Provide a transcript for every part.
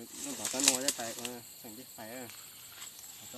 Noj tov tau no coj pais ua xeem ncej fais. Cov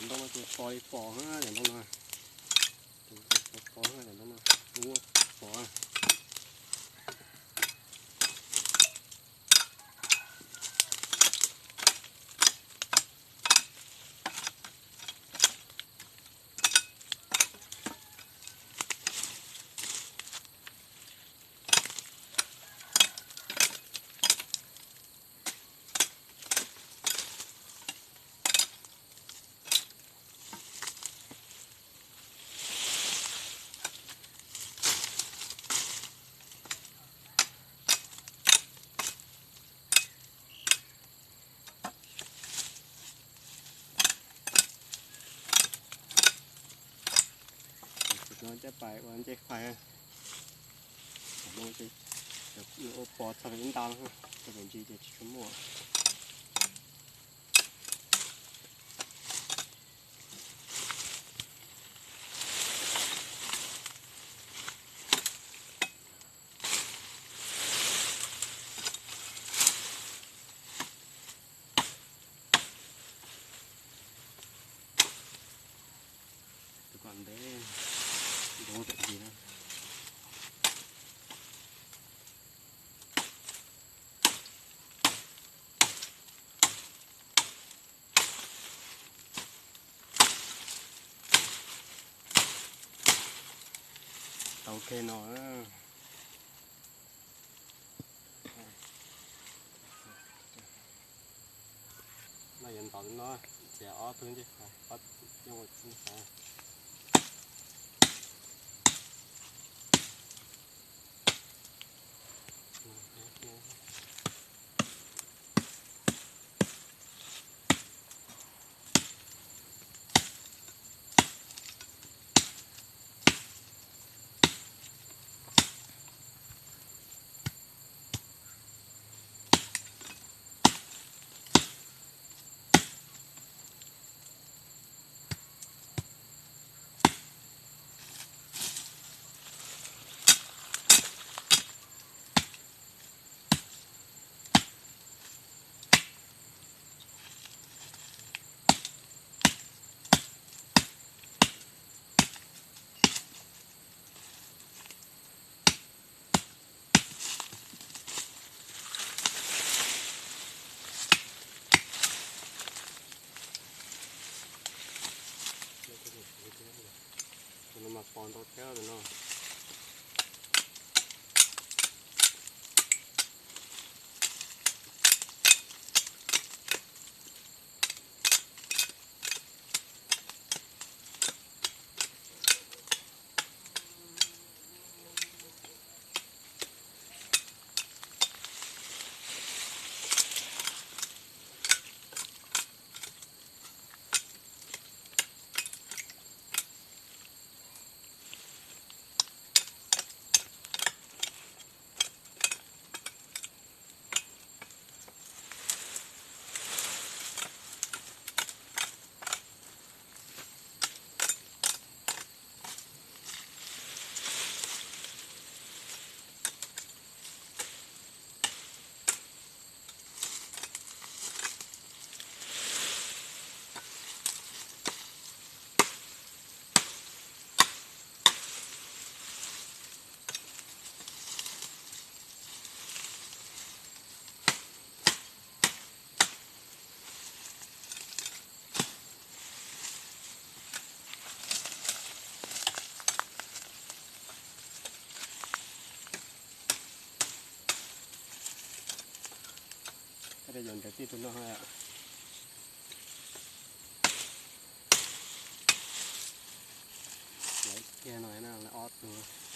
ntoo no ces pos li pos na, cov ntoo no. Pos, pos, cov ntoo no muab pos. Cov no coj pais ua ncej fais. Cov no ces ua pos txog ib nta, txog pem ntsis ces tsis tshua muaj. Tus kom ntev, ntoo pem ntsis na. Tau, ok no. No yuav ntov no, ces ob tug ncej fais, ob tug ncej fais. Tus no mas pos ntau thiab tus no. Yuav nrhiav tib tug no, lawv kiag no, ob tug.